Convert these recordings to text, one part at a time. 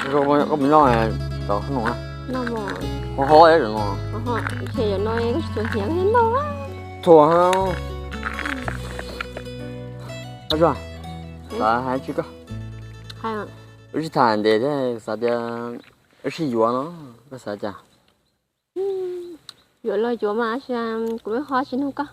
Koj mus noj tau no, ho ho no, txhua hais tsis koj, wb sib tham ntev thiab xav tias wb sib yuav no, koj xav cas? Yuav los yuav mas, kuv lub ho tsis nug koj.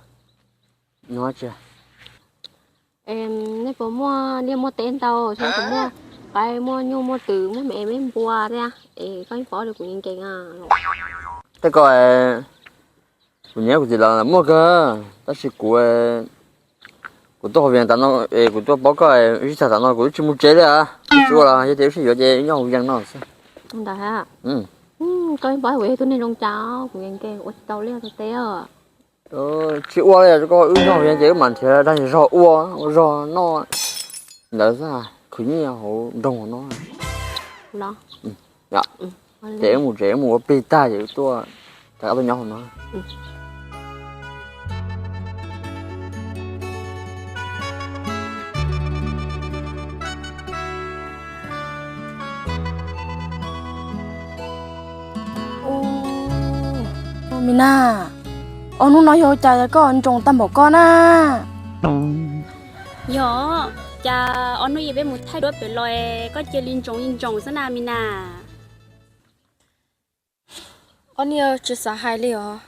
Nej puas muaj liaj muaj teb ntau, puas muaj qaib muaj nyuj muaj twm muaj me me npua thiab es koj yeej paub li kuv nkees nkees. Tej ko kuv niam kuv txiv lawv muaj kawg, tab sis kuv, kuv tuaj hauv Vias tas no, kuv tuaj paub koj, wb sib tham tas no kuv twb tsis mus tsev li. Tsis ua los yog tias wb sib yuav ces nyob hauv Vias no xwb. Ntawd, koj yeej paub kuv yog tus neeg zoo cas, kuv nkees nkees ua tsis tau liaj tau teb. Tsis ua li, koj wb nyob hauv Vias ces wb mam nrhiav dag zog ua, ua zog noj ntawd xwb, khwv nyiaj hauv nroog no. Ces wb mus tsev, wb mus ua plig tag ces wb tuaj, rov qab tuaj nyob hauv no. Ub, Mis Nas, ob hnub no yog ua cas koj nroos tag npaum koj na? Yog, cas ob hnub ib peb mus thaij duab pem los koj cia li nroos li nroos xwb na Mis Nas. Ob niag tsis xav hais li os.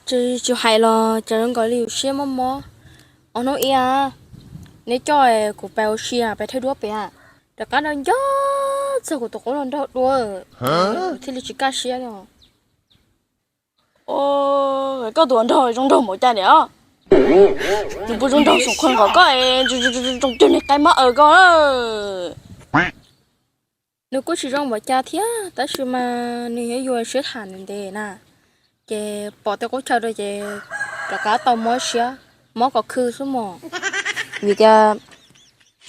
Tsis, tsis hais los cas zoo nkaus li yus siab mob mob. Ob hnub ib, neb coj kuv pais ua si, pais thaij duab pem, rov qab nco nco txog kuv tus qub hluas nraug dua, kuv thiaj li tsis kaj siab li os. Koj tus hluas nraug zoo nraug npaum cas niam? Nws puas zoo nraug xoom qhov nkaus koj, zoo cuag niag qaib mab aws koj. Nws kuj tsis zoo npaum cas thiab, tab sis mas nws yuav yus sib tham ntev ntev na, ces pom tej qub chaw rau ces rov qab tau mob siab, mob kom khw xwb mos. Vim tias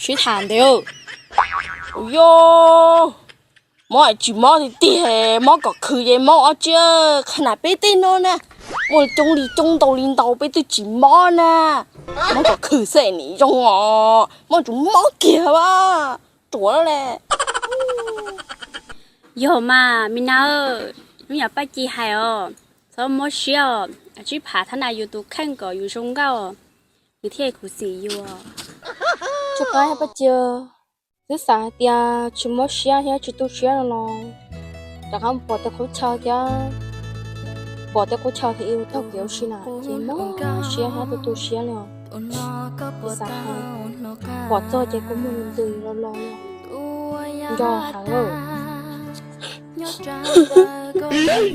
sib tham ntev, yog mob tsis mob tiag tiag, mob kom khw ces mob ob tsi, qhov na peb tej no na, muaj coob li coob ntau li ntau peb twb tsis mob na. Mob kom khw xwb nim zoo os, mob tsuas mob kiag a, ruam li. Yog mas Mis Nas, hnub yog Paj Ci hais os, txhob mob siab os, tsib phav thab na yus tus kheej kom yus zoo nkauj, nws thiaj khuv xim yus. Tsis qab Paj Ci, twb xav hais tias tsis mob siab thiab tsis tu siab no los rov qab pom tej qub chaw thiab, pom tej qub chaw thiab yus taug kev ua si na ces mob siab thiab tu tu siab li os. Twb xav hais pom txog ces kuv muag ntws los los nco heev lawm.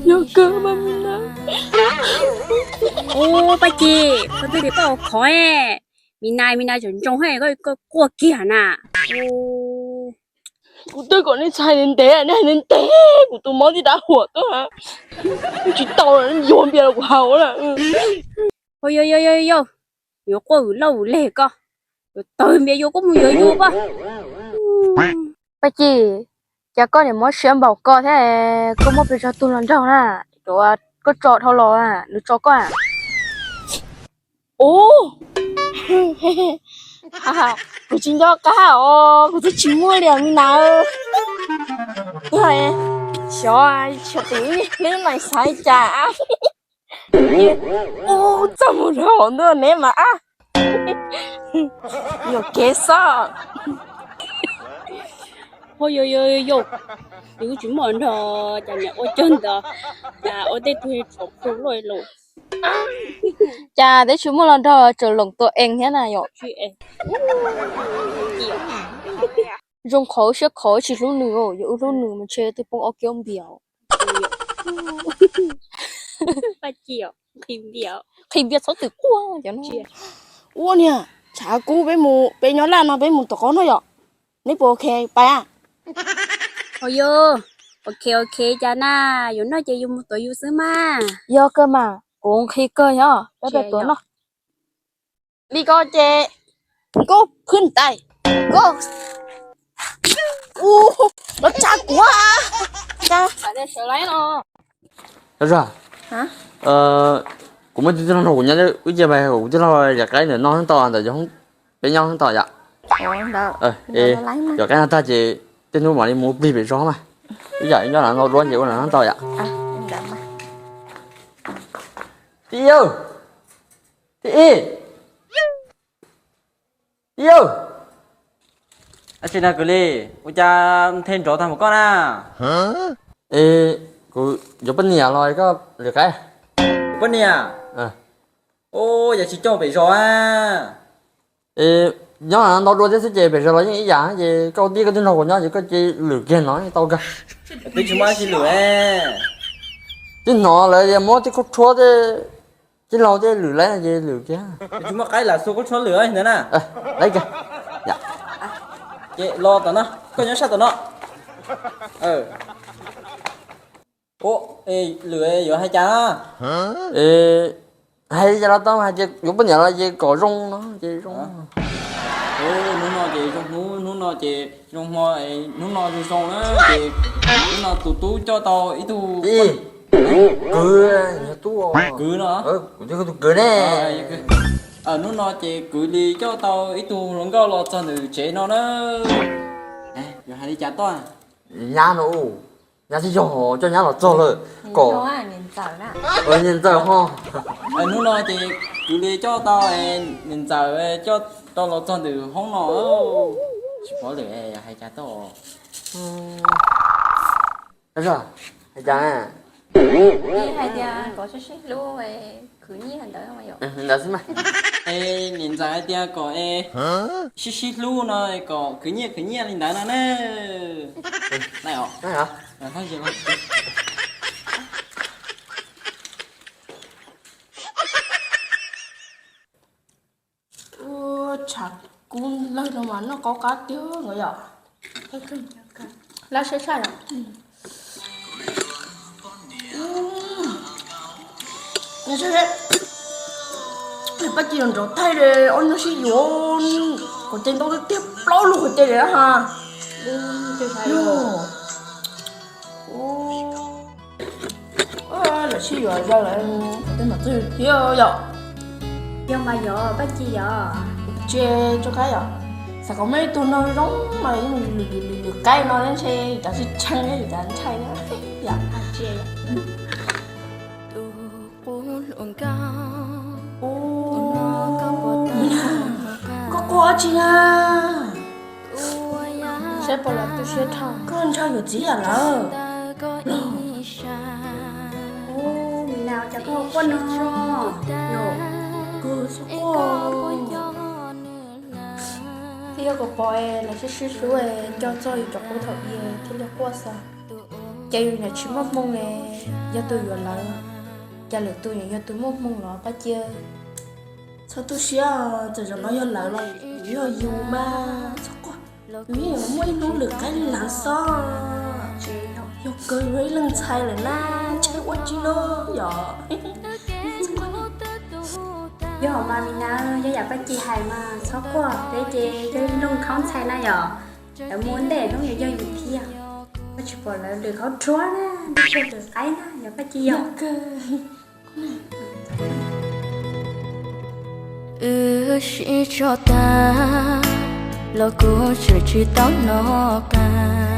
Yog kawg mas Mis Nas. Ub, Paj Ci, koj twb tias koj ua khov, Mis Nas, Mis Nas tseem ntsoov koj quaj kiag na. Kuv twb kom nej txhais ntev, nej hais ntev, kuv tus mob tib dav huam tuaj, tsis tau, yuav npias los kuv haus lawm. Yog yog yog, yuav quaj vwm lauj vwm leg koj, yuav tawg npias yuav kuj mus yuav yus pab. Paj Ci, cas koj niam mob siab npaum koj thiab, koj muaj pes tsawg tug hluas nraug na, koj tso dhau los nws tso koj a? Ub, kuv tsis nco qab os, kuv twb tsis muaj li Mis Nas. Xyov, xyov tim neb nais xav cas. Ub, txaj muag rau hauv ntuj neb mas ab, yuam kev xwb. Ho yog yog yog, yus tsis muaj hluas nraug cas niam ua cog ntawd, cas ua tej tug tsaus plhu luaj li. Cas twb tsis muaj hluas nraug tseem loom tua ees thiab na yom? Zoo qhov siab khov tsis hlub nws, yog wb hlub nws mas ntshe twb poob ob kiab npias. Qhia npias txhob twm quaj cov no. Ua niag, tshav kub, peb mus, peb nyob laj no peb mus tom qab no yom. Neb puas ok pais a? Ua yog, ok ok, cas na, yuav noj ces yus mus tuav yus xwb mas. Yog kawg mas, kuv nqhis kawg yog peb pais tuav noj. Li ko ces koj phwb ntais, koj, ua, los tsa kuv. Kuv muaj tib tug hluas nraug kuv nyob, wb cia pais kuv tij laug yam qaib ntawm no ntawm, peb nyob ntawm yom. Yam qaib no tag ces tej hnub mam li mus ua plig pem zos mas. Ib yam nyob ntau dua ces ua ntau yam. Tij Ib, Tij Ib, Tij Ib, tsis nag kwv li, ua cas nthe nrov tag mus koj na? Es kuv yuav poj niam los koj lwm qaib. Poj niam? Yog tsis coj pem zos a. Nyob ntau dua thiab xwb ces pem zos los yeej ib yam ces koj tij koj twb nrog kuv nyob ces koj cia lwm kiag no tau kawg. Twb tsis muaj dab tsi lwm. Twb hnov lawv tias muab tej khaub tshuab tej tij laug tej lwm lawm ces lwm kiag. Tsis muaj qaib lam xu khaub tshuab lwm ntawd na. Lawv kiag. Ces los tom no, koj nyob sab tom no. Lwm yuav hais cas? Hais li cas los tau, hais tias yuav poj niam los ces kom zoo no ces zoo. Hnub no ces zoo hnub, hnub no ces zoo hmo, hnub no zoo zoo na ces hnub no tus tub coj tau ib tug kwv, kwv no, kuv twb tus kwv ne. Hnub no ces kwv li coj tau ib tug hluas nkauj los txog ntawm tsev no na. Yuav hais li cas tau? Nyab no, nyab thiaj yog, coj nyab los txog lawm kom niam ntxawm ho. Hnub no ces kwv li coj tau niam ntxawm coj tau los txog ntawm hoob no. Tsis paub lawm hais cas tau. Hais cas? Hais tias kom sib sib hlub, khwv nyiaj ntawd. Ntawd xwb mas. Niam ntxawm hais tias kom sib sib hlub no kom khwv nyiaj khwv nyiaj li ntawd no na. Tshav kub lawg no mas noj qab qab tiag no yom. Lab sab sab yom. Pab ci los nrov thaij li ob hnub sib yuav, kuv ces ntau tiag plaub lub kuv ces li ha. Lawv sib yuav yog lawv tej nom tswv thiab yom. Yog mas yog Paj Ci yom. Tsis tso qaib yom. Xav kom muaj ib tug no zoo mas lwm qaib no ntshe yus cov tsis tshee yus cov ntshai yom. Koj quaj tsi na? Saib puas los tu siab dhau. Koj ntshaw yuav txiv yam lawm. Ub, nim no cas koj quaj no? Koj txhob quaj. Twb yog kuv pom lawv sib sib hlub coj txog yus cov qub thaum ub thiaj li quaj xwb. Ces yus niam tsis muaj hmoo, yog tus yuav lawv, cas lwm tus yog tus muaj hmoo los Paj Ci. Txhob tu siab, txawm zaum no yog lawv los yog yus mas txhob quaj. Yus yeej yuav muaj ib hnub lwm qaib li lawv xwb. Yog kawg yuav ib leeg ntxhais lawm na, ntshai ua tsi no yom. Yog mas Mis Nas, yog yam Paj Ci hais mas txhob quaj, peb ces yog ib leeg khaub ntxhais na yom. Lawv mus ntej hnub yuav yog yus thiab. Koj tsis pom lawv lwm khaub rhuab na, lwm qaib na yog Paj Ci yom. Wb sib tso tag los kuv tseem tsis tau noj qab.